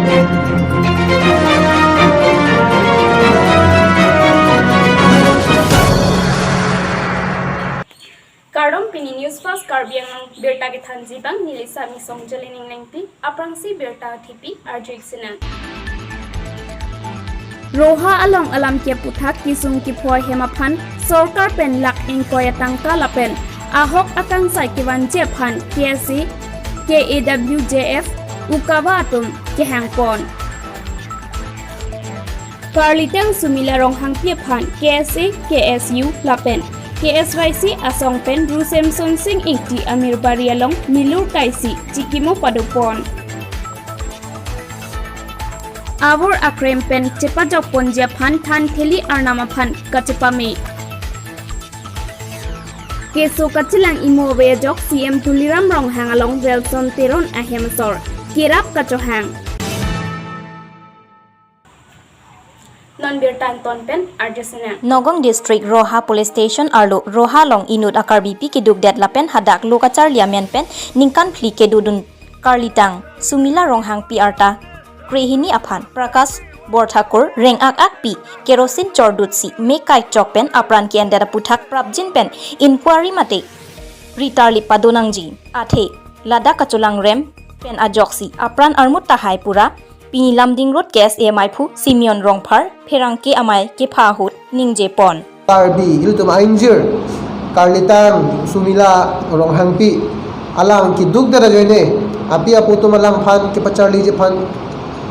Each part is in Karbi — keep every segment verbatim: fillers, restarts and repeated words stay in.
Kardom, pini News Fast Karbi Anglong birta kethanji abang neli Sami Songjali Ninglengpi, aphrangsi birta thipi arju-ik sinang. Roha along alam ke aputhak kesung kepho ahem aphan sorkar pen lakh ingkoi atangka lapen ahok akangsai kevanji aphan K S A, K A W J F, Ukava atum kehang pon. Karlitang Sumila Ronghangpi aphan K S A, K S U lapen K S Y C asong pen Bru Semsonsing Ingti Amir Bari along milur kaisi chikimo padopon. Avur akrem pen chepajok ponji aphan than theli arnam aphan kachepame. Keso kachelang imo ave ajok C M Tuliram Ronghang along Welson Teron ahem asor kerap kachohang. Non birta angton pen arju sinang. Nagaon District Roha Police Station arlo Roha along inut a-Karbipi kedukdet lapen hadak lo kacharli amen pen ningkan phli kedodun karlitang Sumila Ronghangpi arta krehini aphan Prakash Borthakur reng-ak-akpi kerosene chordutsi me kaikchok pen apran ke-endet aputhak prapjin pen inquiry mate ritarlip padonangji. Athe ladak kacholangrem pen ajoksi apran armut tahai pura pini Lumding Road K S A maiphu Simeon Rongphar pherangke amei kepha ahut ningje pon. Karbi ilitum a-injure karlitang Sumila Ronghangpi alang kedukdet ajoine api apo atum alangphan kepacharliji aphan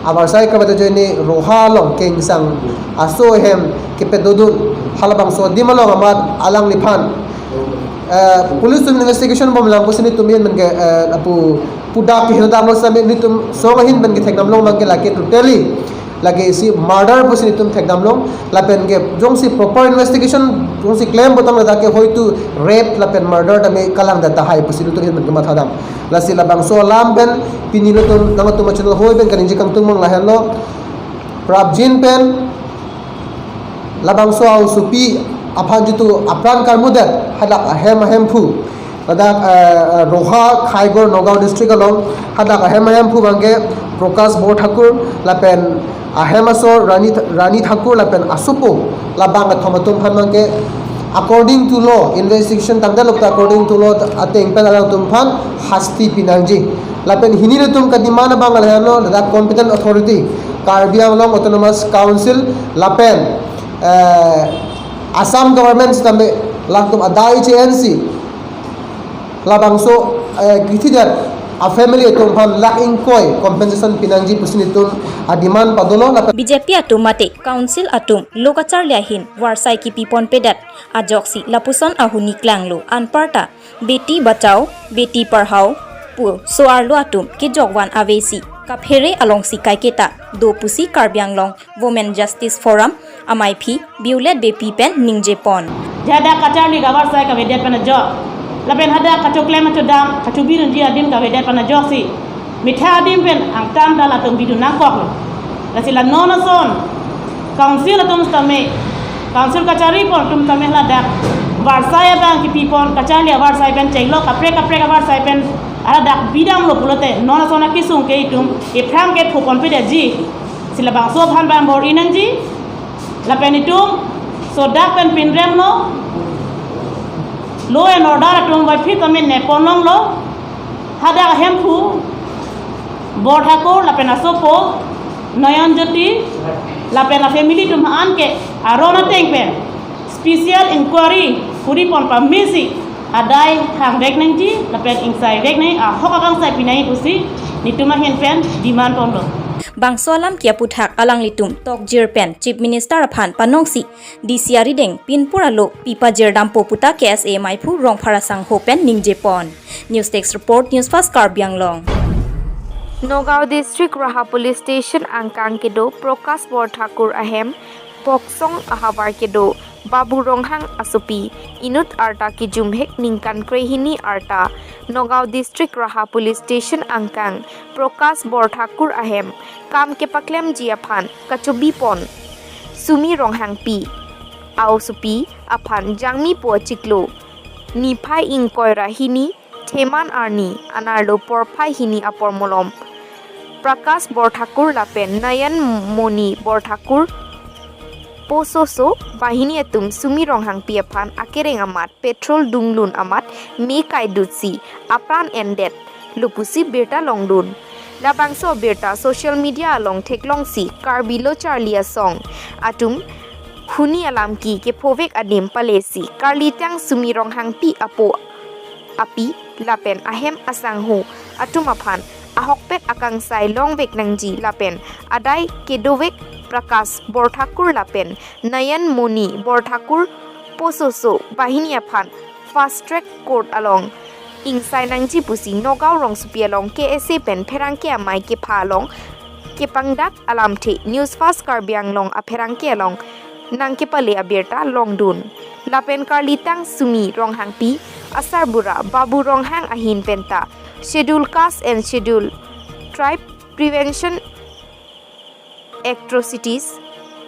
avarsai kavedet ajoine Roha along kengsang aso ahem kepedodun halabangso adim along amat alangliphan, eh, police atum investigation bomlang pusi nelitum ahin pen ke, eh, apu pudak ke hino damlo sami nelitum song ahin pen kethekdamlong abang ke lake totally lake isi murder pusi nelitum thekdamlong lapen ke jongsi proper investigation jongsi klem putang ladak ke hoitu rape lapen murder tame kalang det tahai pusi nelitum ahin pen kemathadam. Lasi labangso alam pen pini nelitum nangtum channel hoi pen kaningje kangtung mang lahenlo. Prapjin pen labangso a-osopi aphan jitu apran karmudet hadak ahem ahemphu ladak, eh, eh, Roha Khaibor Nagaon District along hadak ahem ahemphu abang ke Prakash Borthakur lapen ahem asor Rani, Rani Thakur lapen asopo labang kethom atum aphan abang ke according to law investigation tangte lokta according to law ateng pen alangtum aphan hasti pinangji. Lapen hini nelitum kademand abang lahenlo ladak competent authority Karbi Anglong Autonomous Council lapen, eh, Assam government sitame latum adai H A N C labangso, eh, krithidet a-family atum aphan lakh ingkoi compensation pinangji pusi nelitum a-demand padolo lapen B J P atum mate council atum lo kacharli ahin varsai kepi ponpedet ajoksi lapuson ahuni klanglo anparta Beti Bachao, Beti Padhao pu so-arlo atum kejokvan avesi kaphere alongsi kaiketa do pusi Karbi Anglong Women Justice Forum amaiphi Violet Beypi pen ningje pon. Hadak kacharli kavarsai kavedet pen ajok lapen hadak kachoklem kachodam kachobirunji adim kavedet pen ajoksi mitha adim pen angtan ta latum bidun nangkoklo. Lasi la non ason council atum tame, council kachari pon atum tame ladak varsai abang kepi pon kacharli avarsai pen chenglo kaprek kaprek avarsai pen ladak bidamlo pulote non ason akesung ke itum ephrang kepho ponpedetji. Lasi labangso aphan abang bor-i nangji. Lapen itum sodak pen pinremlo, law and order atum vaiphi tame nepon longlo. Hadak ahemphu Borthakur lapen asopo Noyon Jyoti lapen a-family atum an ke aron ateng pen special inquiry kuri pon pamesi adai hangvek nangji lapen ingsaivek nangji ahok akangsai pinangji pusi nelitum ahin pen demand ponlo. Bangso alam ke aputhak alanglitum tokjir pen Chief Minister aphan panongsi D C arideng pinpur alo pipajirdampo puta K S A maiphu Rongphar asangho pen ningje pon. News Desk Report, News Fast Karbi Anglong. Nagaon District Roha Police Station angkang kedo Prakash Borthakur ahem Boksong ahavar kedo Babu Ronghang asopi inut arta kejumhek ningkan krehini arta Nagaon District Roha Police Station angkang Prakash Borthakur ahem kam kepaklemji aphan kachobi pon Sumi Ronghangpi a-osopi aphan Jangmi pu achiklo niphai ingkoi ra hini theman arni anerlo porphai hini apor malom Prakash Borthakur lapen Nayan Moni Borthakur pososo bahini atum Sumi Ronghangpi aphan akereng amat petrol dunglun amat me kaidutsi apran endet lo pusi birta longdun. Labangso birta social media along theklongsi Karbi Lo Charli Asong atum huni alam ki kephovek adim palesi karlitang Sumi Ronghangpi apo api lapen ahem asangho atum aphan ahokpet akangsai longvek nangji lapen adai kedovek Prakash Borthakur lapen Nayan Moni Borthakur pososo bahini aphan fast track court along ingsai nangji pusi Nagaon rongsopi along K S A pen pherangke amei kepha along kepangdak alamthe News Fast Karbi Anglong apherangke along nangkepale abirta longdun. Lapen karlitang Sumi Ronghangpi asarbura Babu Ronghang ahin penta Schedule Caste and Schedule Tribe Prevention Atrocities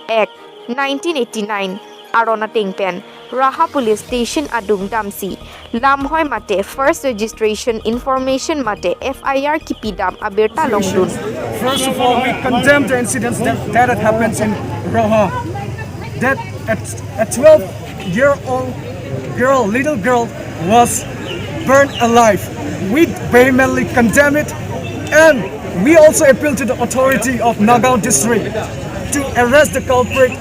Act nineteen eighty-nine aron ateng pen Raha Police Station adung damsi lamhoi mate first registration information mate F I R kipidam abirta longdun. First of all, we condemn the incidents that, that had happened in Raha. That at a twelve year old girl, little girl, was burned alive. We vehemently condemn it, and we also appeal to the authority of Nagaon district to arrest the culprit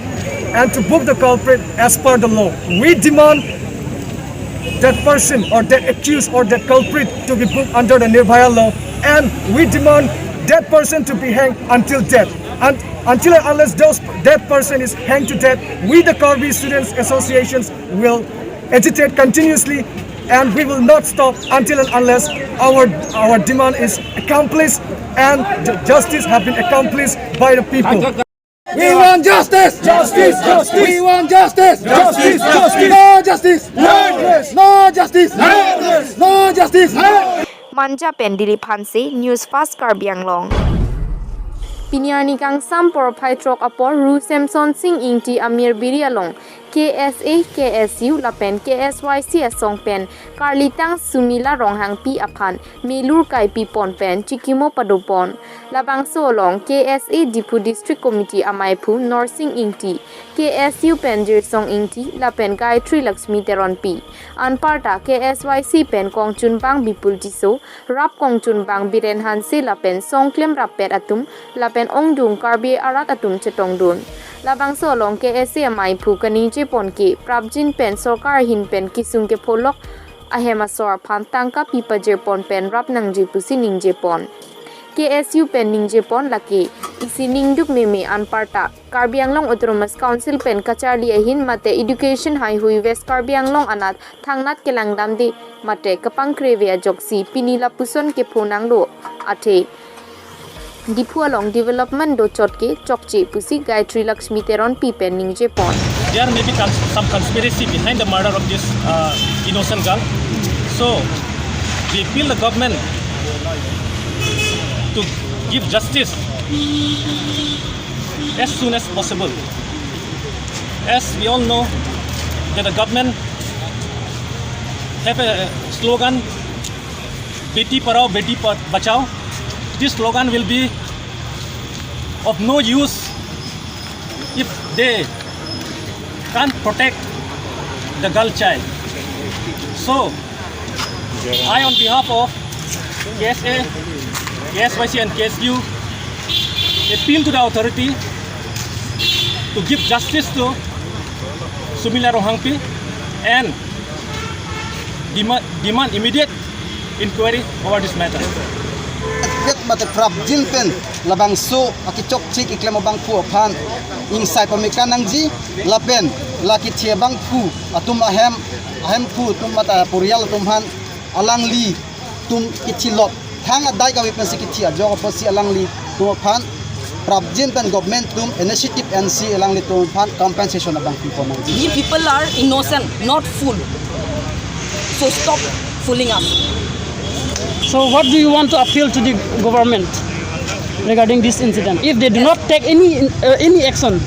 and to book the culprit as per the law. We demand that person or that accused or that culprit to be booked under the Nirbhaya law, and we demand that person to be hanged until death. And until and unless those, that person is hanged to death, we, the Karbi Students Associations, will agitate continuously, and we will not stop until and unless our, our demand is accomplished and ju- justice have been accomplished by the people. We want justice! Justice! Justice! We want justice! Justice! Justice! No justice! No justice! No justice! Manja pen Dilip Hanse, News Fast Karbi Anglong. Pini arni kangsam porphai throk apor Ru Semson Sing Ingti amir biri along K S A, K S U lapen K S Y C asong pen karlitang Sumila Ronghangpi aphan melur kaipipon pen chikimo padopon. Labangso along K S A Diphu District Committee amaiphu Norsing Ingti, K S U pen Jirsong Ingti lapen Gayatri Lakshmi Teronpi. Anparta K S Y C pen kongchunbang Bipul Tisso, rap kongchunbang Biren Hanse lapen songklem rappet atum lapen ongdung Karbi arat atum chetongdun. Labangso along K S A amaiphu kaningjepon ke prapjin pen sorkar ahin pen kisung kepholok ahem asor aphan tangka pipajirpon pen rap nangji pusi ningjepon. K S U pen ningjepon lake isi ningduk meme anparta Karbi Anglong Autonomous Council pen kacharli ahin mate education haihui West Karbi Anglong anat thangnat kelangdamde mate kapangkreve ajoksi pini lapuson kepho nanglo athe Diphu along development dochot ke chokche pusi Gayatri Lakshmi Teronpi pen ningjepon. There may be cons- some conspiracy behind the murder of this uh, innocent girl. So we appeal the government to give justice as soon as possible. As we all know that the government have a slogan, Beti Padhao, Beti Bachao. This slogan will be of no use if they can't protect the girl child. So, I, on behalf of K S A, K S Y C and K S U, appeal to the authority to give justice to Sumila Ronghangpi and demand, demand immediate inquiry over this matter. Ket mate prapjin pen labangso akichokche keklem abangphu aphan ingsai pameka nangji lapen la kithi abangphu atum ahem ahemphu atum mate porial atum aphan alangli atum kithilot thang adai kave pensi kithi ajok apotsi alanglitum aphan prapjin pen government atum initiative ensi alanglitum aphan compensation abang pipon nangji. We people are innocent, not fool. So stop fooling us. So what do you want to appeal to the government regarding this incident? If they do not take any uh, any action,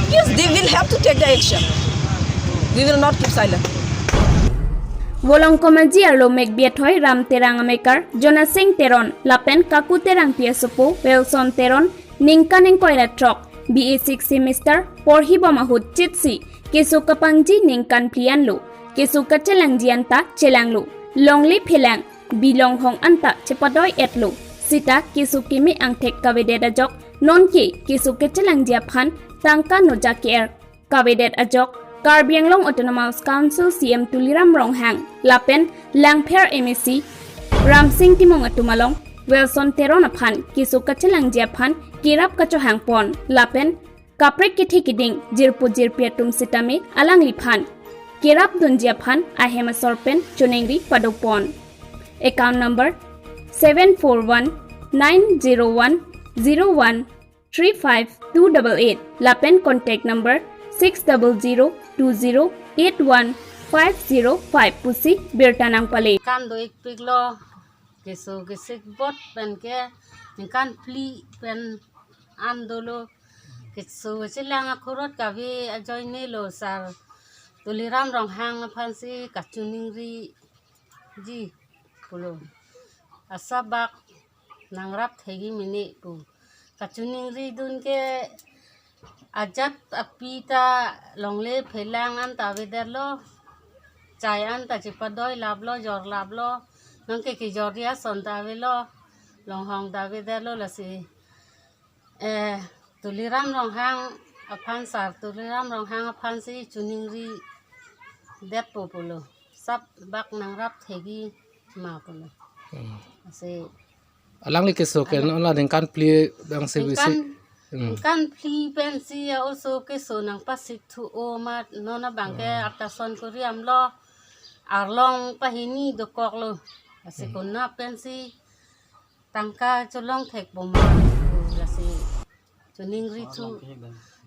Yes, they will have to take the action. We will not keep silent. Volongkom aji arlo Mekbi athoi Ram Terang amekar Jonasing Teron lapen Kaku Terangpi asopo Wilson Teron ningkan ingkoi ra throk B A six semester porhibom ahut chitsi keso kapangji ningkan phli anlo. Keso kachelangji anta chelanglo. Longle phelang bilong hong anta chepadoi etlo. Sita keso keme angthek kavedet ajok nonke keso kachelangji aphan tangka noja ke-er kavedet ajok Karbi Anglong Autonomous Council C M Tuliram Ronghang lapen Langpher M A C Ramsing Timung atum along Wilson Teron aphan keso kachelangji aphan kerap kachohangpon lapen kaprek kethe keding jirpo jirpi atum sitame alangliphan kerap dunji aphan ahem asor pen choningri padopon. Account number seven four one nine zero one zero one three five two double eight lapen contact number six double zero two zero eight one five zero five pusi birta nangpale. Kan do ik pik lo, keso kesik bot pen ke ningkan phli pen an dolo. Keso chelang akhurot kave ajoine lo, sar Tuliram Ronghang aphansi kachoningri ji pulo. Asabak nangrap thegi mene pu. Kachoningri dun ke ajat api ta longle phelang anta avedetlo. Chai anta chepadoi laplo, jor laplo. Nonke kejor ason ta avelo. Longhong ta avedetlo lasi. Eh, Tuliram Ronghang aphan, sar Tuliram Ronghang aphansi choningri detpo pulo. Asabak nangrap thegi ma pulo. Hmm. Lasi alangli keso ke non la ningkan phli bang si bisi. Ningkan, hmm, ningkan phli pensi a-oso keso nangpasik thu-o amat non abang ke, hmm, arta son kuriam lo, arlong pahini dokoklo. Lasi, hmm, konat pensi tangka cholong thekpo ma, lasi choningri thu.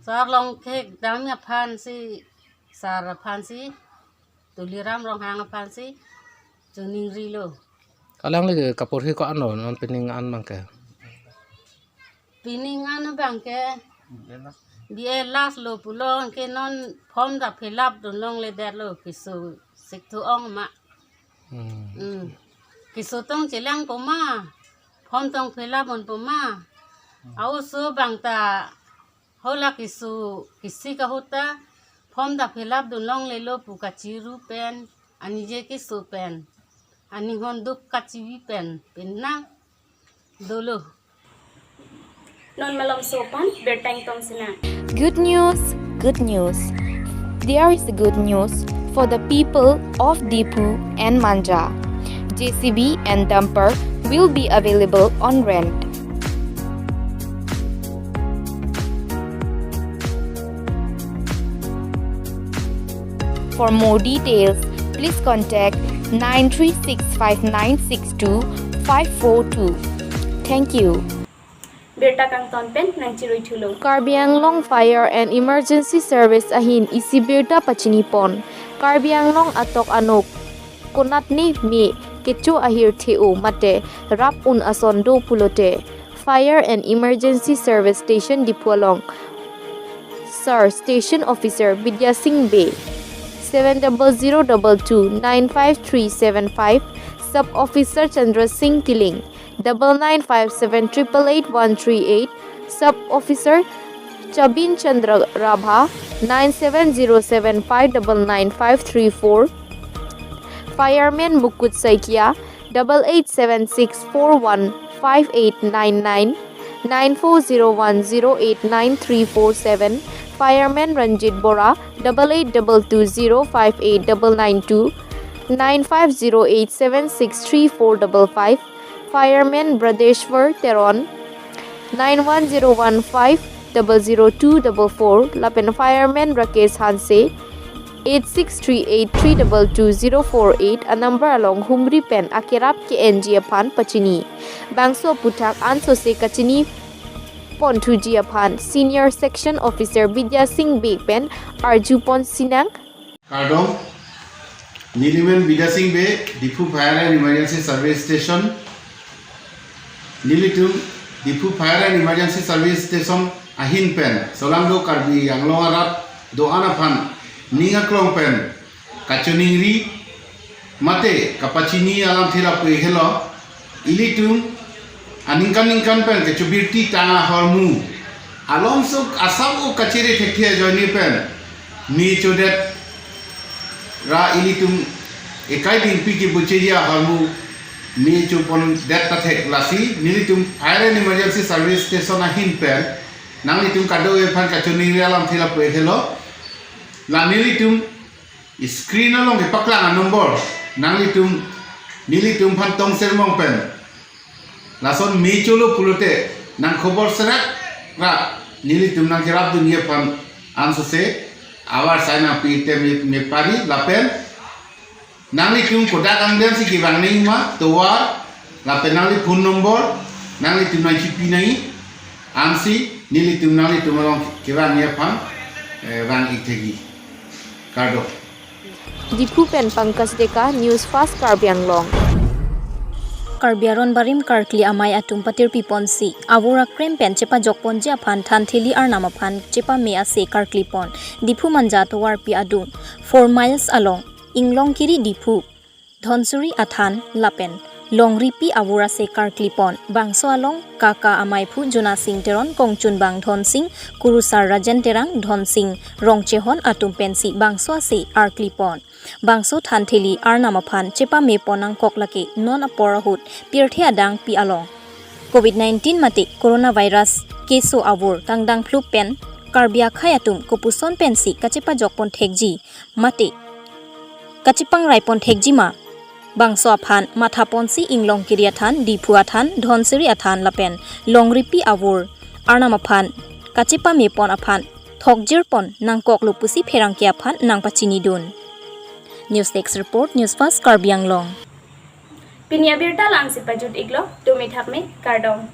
Sar Longkhek dam aphansi, sar aphansi, Tuliram Ronghang aphansi choningri lo. Alangli kaporhi ko-an lo non pining an abang ke? Pining an abang ke B A last lo pulo, ke non form ta fill up dun longledetlo, keso sik thu-ong ma. Hmm. Hmm. Keso tong chelangpo ma, form tong fill up unpo ma. Hmm. A-oso abang ta hala keso kesik ahut ta form ta fill up dun longlelo pu kachiru pen, anije keso pen, aninghon duk kachivi pen, penang dolo. Non malomso aphan birta ingtong sinang. Good news, good news. There is a good news for the people of Diphu and Manja. J C B and dumper will be available on rent. For more details, please contact nine three six five nine six two five four two. Thank you. Birta kangton pen nangchirui thulo. Karbi Anglong Fire and Emergency Service ahin isi birta pachinipon. Karbi Anglong atok anok konatne me kecho ahir the-o mate rap un ason do pulote, Fire and Emergency Service Station Diphu along Sir Station Officer Bidya Singh Bey, seven double zero double two nine five three seven five, Sub Officer Chandra Singh Killing, double nine five seven triple eight one three eight, Sub Officer Chabin Chandra Rabha, nine seven zero seven five double nine five three four, Fireman Mukut Saikia, double eight seven six four one five eight nine nine, nine four zero one zero eight nine three four seven, Fireman Ranjit Bora, double eight double two zero five eight double nine two, nine five zero eight seven six three four double five, Fireman Bradeshwar Teron, nine one zero one five double zero two double four, lapen Fireman Rakesh Hanse, eight six three eight three double two zero four eight a number along humri pen akerap ke-enji aphan pachini. Bangso aphuthak ansose kachini ponthuji aphan Senior Section Officer Bidya Singh Bey pen arjupon sinang. Kardom, nelimen Bidya Singh Bey, Diphu Fire and Emergency Service Station. Nelitum Diphu Fire and Emergency Service Station ahin pen solangdo Karbi Anglong arat do-an aphan ning aklong pen kachoningri Mate kapachini alamthe lapu helo, ilitum aningkan ningkan pen kechobirti tang ahormu alongso asap o kachere thekthe ajoine pen me chodet ra ilitum ekai dingpi kebucheji ahormu me chopondet ta thek. Lasi nelitum Fire and Emergency Service Station ahin pen nanglitum kadokave aphan kachiningri alamthe lapu helo. La nelitum screen along kepaklang a-number nanglitum, nelitum aphan tongsermong pen lason me cholo pulote nangkhobor serak ra nelitum nangkerapdunji aphan ansose avar sai nangpi te me, me pari. Lapen nanglitum kodak angdeng si kevang nangji ma tovar lapen nangli phone number nanglitum nangchipi nangji, ansi nelitum nanglitum along kevangji aphan, eh, vang-ik thekji. Kardom. Diphu pen Pankaj Deka, News Fast Karbi Anglong. Karbi Aron Barim karkli amei atum patirpi ponsi avur akrem pen chepajok ponji aphan thantheli arnam aphan chepame ase karkli pon. Diphu Manja tovarpi adung four miles along Inglongkiri Diphu, Dhonsiri athan lapen Longripi avur ase karkli pon. Bangso along Kaka ameiphu Jona Sing Teron, kongchunbang Dhonsing, kurusar Rajen Terang, Dhonsing Rongchehon atum pensi bangso ase arkli pon. Bangso thantheli arnam aphan chepame pon nangkok lake non apor ahut pirthe adangpi along Covid nineteen mate coronavirus keso avur kangdang phlup pen Karbi akhei atum kopuson pensi kachepajok pon thekji mate kachepangrai pon thekji ma, bangso aphan matha ponsi Inglongkiri athan, Diphu athan, Dhonsiri athan lapen Longripi avur arnam aphan kachepame pon aphan thokjir pon nangkoklo pusi pherangke aphan nangpachinidun. News Desk Report, News Fast Karbi Anglong. Pini abirta la-ansi pajut-iklo, tumi thakme, kardom.